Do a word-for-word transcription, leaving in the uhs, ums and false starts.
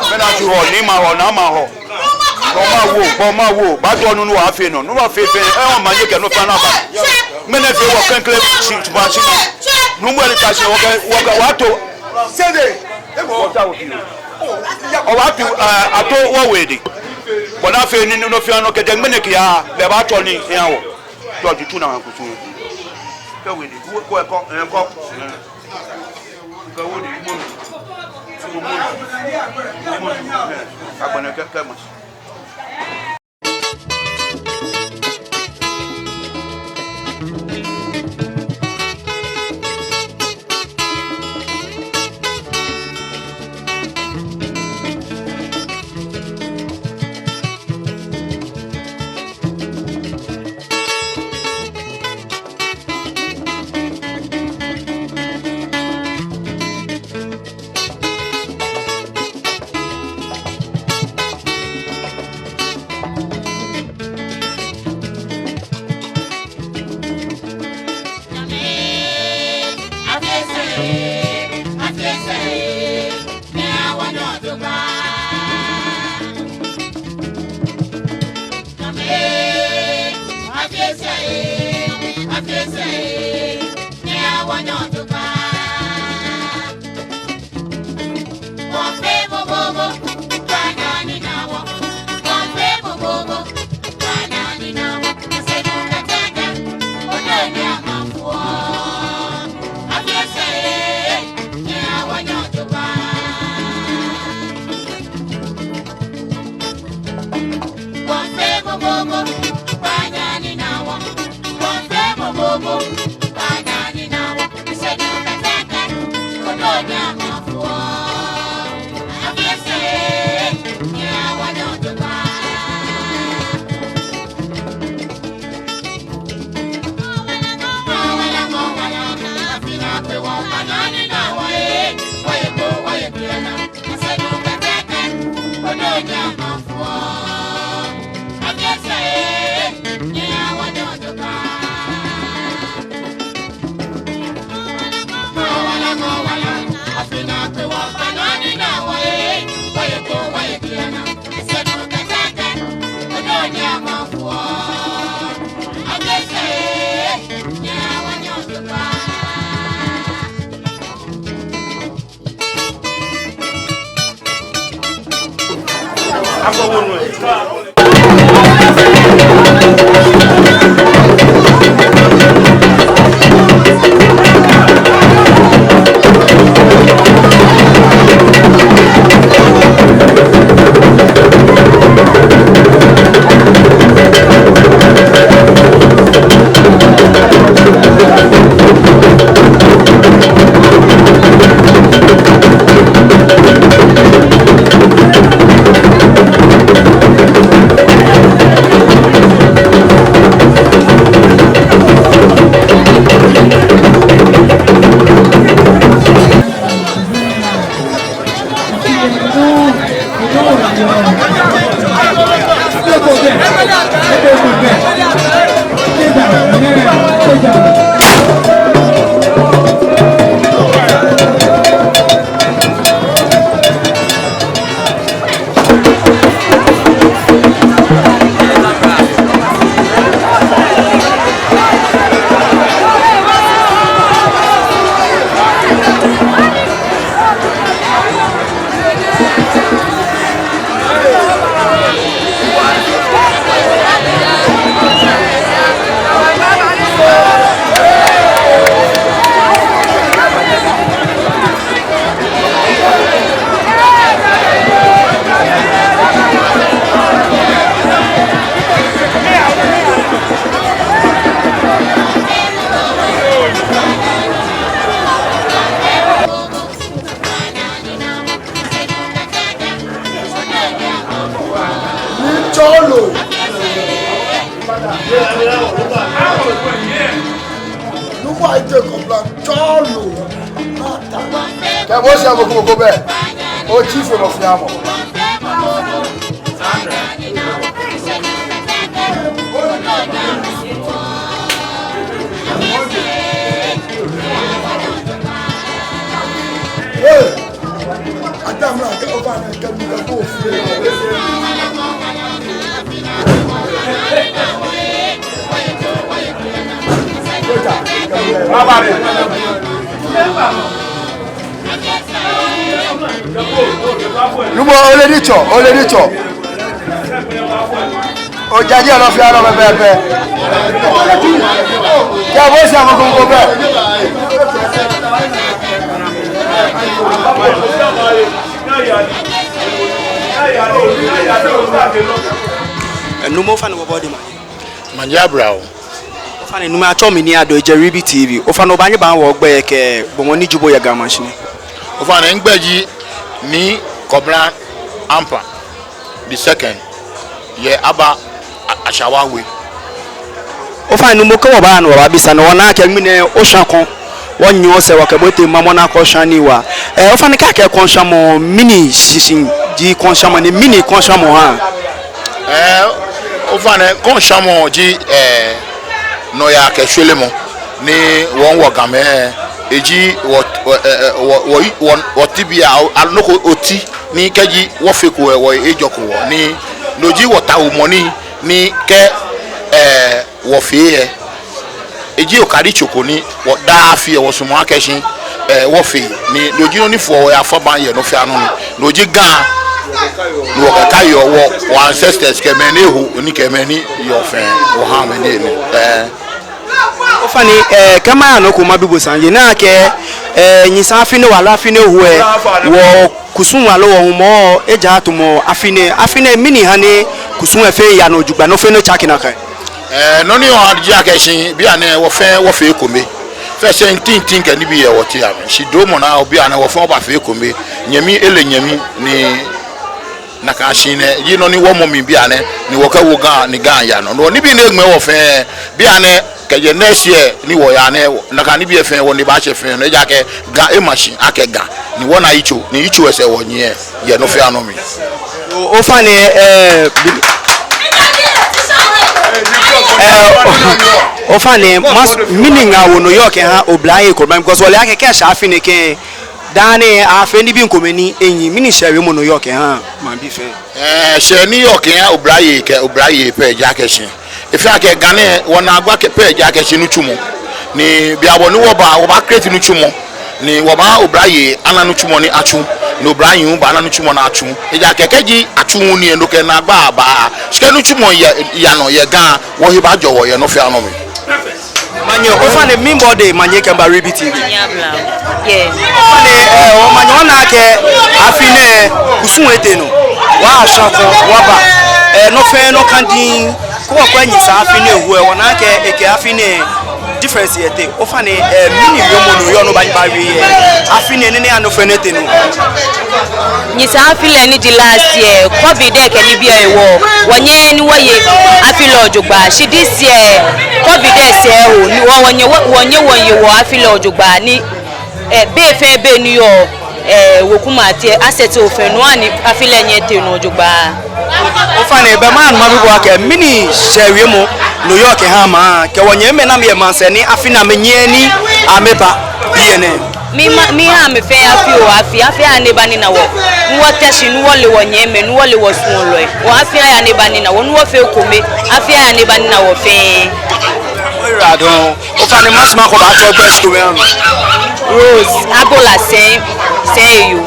Mɛni atsu hɔ, ni ma hɔ, na ma hɔ. Bɔ ma wo, bɔ ma wo, ba dɔ nunu wa fe nɔ, nunu wa fe fe, e, o ma ye kɛ no fa na ba. Mɛni fe wɔ kɛnkɛlɛ, si, tuba si. Numu eli ta si, wɔkɛ, wɔkɛ, wa to. Sede. O wa to, a, a to wɔ we de. Bɔ na fe ni, no fi ano kɛ de, mɛni kia, be ba to ni, ya wɔ. To ju tu na ma kusu. Kɛ we de, ko, ko, ko, ko. Agbɛnɛ kɛ, kɛ mɔ. Kɛ bo shɛ mɔ ko mɔ ko bɛ, otsi fe mɔ fɛɛ mɔ. Hey! Numo, ole ni tsɔ, ole ni tsɔ. Ojaje nɔ fɛɛ nɔ pɛpɛɛpɛ. Kɛ bo shɛ mɔ ko mɔ ko bɛ. Numo, ofainɛ wɔbɔ odɛŋ manye. Manye abla o. Ofainɛ numo, atsɛɔ mi Nii Addo, ejɛ Ribi T V. Ofainɛ obaanyɛ obaha wɔ ogbɛi kɛ gbɔmɔ ni ji bo yɛ Ga Mashi nɛɛ. Ofainɛ migbɛi ji Nii Kobla Ampa the second, yɛ Aba A-, Ashawa We. Ofainɛ numo, kɛ wɔba ni wɔbabi sane, wɔna akɛ ŋmɛnɛ oshãko, wɔnyiɛ osɛɛ wɔkɛ bo tee mamɔ naa kɛ oshã nii waa. Ɛɛ, ofainɛ kɛ akɛɛ kɔŋshãmɔ, mɛni shishi ji kɔŋshãmɔ ni mɛni kɔŋshãmɔ hãa? Ɛɛ, ofainɛ kɔŋshãmɔ ji, ɛɛ, nɔyaa kɛ shwelemɔ ni wɔ, wɔ Gamɛi, eji wɔ, wɔ, ɛɛ, wɔ, wɔ, wɔ, wɔteŋ biɛ, a, nɔ ko oti ni kɛji wɔfeko lɛ, wɔ ejɔko wɔ ni no ji wɔtawuu mɔ ni, ni kɛ, ɛɛ, wɔfee lɛ, eji okadi tso ko ni wɔ daa afi lɛ wɔsumɔɔ akɛ shi, ɛɛ, wɔfee ni no ji nɔ ni foɔ wɔ yɛ afabaŋ yɛ nɔ fɛɛ nɔ mli. No ji Ga ni wɔkɛkaiɔ wɔ, wɔ ancestors kɛ mɛi ni eho ni kɛ mɛi ni yɔɔ fɛɛ, wɔhãa mɛi ni enu. Ɛɛ. Ofainɛ, ɛɛ, kɛ maya nɔ ko mabi bo sane, mina akɛ, ɛɛ, nyɛsɛɛ afi nɛɛ waa loo afi nɛɛ eho lɛ, wɔ kusum waa loo wɔ hɔmɔ, ejaakɛ tamɔ afi nɛɛ, afi nɛɛ mɛni hã ni kusum lɛ fɛɛ yaa nɔ jogbaŋŋ, nɔ fɛɛ nɔ tsake nakai? Ɛɛ, nɔ ni yɔɔ ji akɛ shi bianɛ wɔ fɛɛ wɔfee ekome. Fɛɛ sɛɛ tintin kɛ nibii yɛ wɔteŋ amɛ. Shi dromɔ naa bianɛ wɔ fɛɛ wɔbafee ekome. Nyɛmi ele nyɛmi ni nakai shi nɛɛ ji nɔ ni wɔmɔ mli bianɛ ni wɔkɛwo Ga ni Ga yaa nɔ. No nibii nɛɛ eŋmɛ wɔ fɛɛ bianɛ kɛjɛ next year ni wɔyaa nɛɛ, nakai nibii lɛ fɛɛ wɔnine baashɛ fɛɛ nɔ, ejaakɛ Ga ema shi akɛ Ga, ni wɔna yitso, ni yitso lɛ sɛɛ wɔnyiɛ yɛ nɔ fɛɛ nɔ mli. Ofainɛ, ɛɛ, bi-, ɛɛ, ofainɛ, mas-, mɛni ŋaawoo nɔyɔɔ kɛhã oblayei komɛi, because wɔle akɛ kɛ eshɛ afi nɛɛ kɛ daa nɛɛ afee nibii komɛi ni ehiii, mɛni shɛɛ wiemɔ nɔyɔɔ kɛhã maŋbii fɛɛ? Ɛɛ, shɛɛ ni yɔɔ kɛhã oblayei kɛ oblayei pɛ ji akɛ shi, efee akɛ Ga nɛɛ wɔnaagba kɛ pɛ ji akɛ shi nitsumɔ. Ni bianɛ bɔ ni wɔba, wɔbaa-create nitsumɔ. Ni wɔbaa oblayei ana nitsumɔ ni atsu. Ni oblayei hu baana nitsumɔ ni atsu. Ejaakɛ kɛji atsuuu nii lɛ no kɛ naagba baa. Shi kɛ nitsumɔ yaa, yaa nɔ yɛ Ga, wɔhe baajɔ wɔ yɛ nɔ fɛɛ nɔ mli. Manye, ofainɛ miibɔ odɛŋ manye kɛmiiba Ribi T V. Manye abla o. Yeah. Ofainɛ, ɛɛ, omanye, wɔna akɛ afi nɛɛ kusum etee nɔ. Wɔshãko, wɔba. Ɛɛ, nɔ fɛɛ nɔ kã diŋŋ. Kɛ wɔkwɛ nyɛsɛɛ afi nɛɛ eho lɛ, wɔna akɛ ekɛ afi nɛɛ difference yɛ teŋ. Ofainɛ, ɛɛ, mɛni wiemɔ nɔyɔɔ ni obaanyɛ obawie yɛ afi nɛɛ ni, ni yaa nɔ fɛɛ nɔ etee nɔ? Nyɛsɛɛ afi lɛ ni ji last year, covid lɛ kɛ nibii lɛ hewɔ, wɔnyɛɛɛ ni wɔye afi lɛ jogbaŋŋ. Shi this year, covid lɛ sɛɛ eho, ni wɔ, wɔnyɛ, wɔ, wɔnyɛ wɔye wɔ afi lɛ jogbaŋŋ ni, ɛɛ, be fɛɛ be ni yɔɔ, ɛɛ, wekumɛi ateŋ, asɛɛ tɛŋŋ fɛɛ nɔ ni afi lɛ nyɛ etee nɔ jogbaŋŋ. Ofainɛ, bɛ maha ni mabi bo akɛ mɛni shɛɛ wiemɔ nɔyɔɔ kɛhã maŋ, kɛ wɔnyɛmimɛi ni amɛyɛ maŋsɛɛ ni afi nɛɛ amɛnyiɛ ni amɛba biɛ nɛɛ? Miima-, miiha amɛ fɛɛ afi oo afi, afi aya ni eba nina wɔ. Ni wɔte shi, ni wɔle wɔnyɛmimɛi, ni wɔle wɔsuɔlɔi. Oo afi aya ni eba nina wɔ, ni wɔfee ekome. Afi aya ni eba nina wɔ fɛɛ. Oyiwaladɔŋŋ. Ofainɛ, masumɔ akɛ obaatsɛ ogbɛi shikome ohã mi. Rose Abola Sɛn, Sɛn Eyo.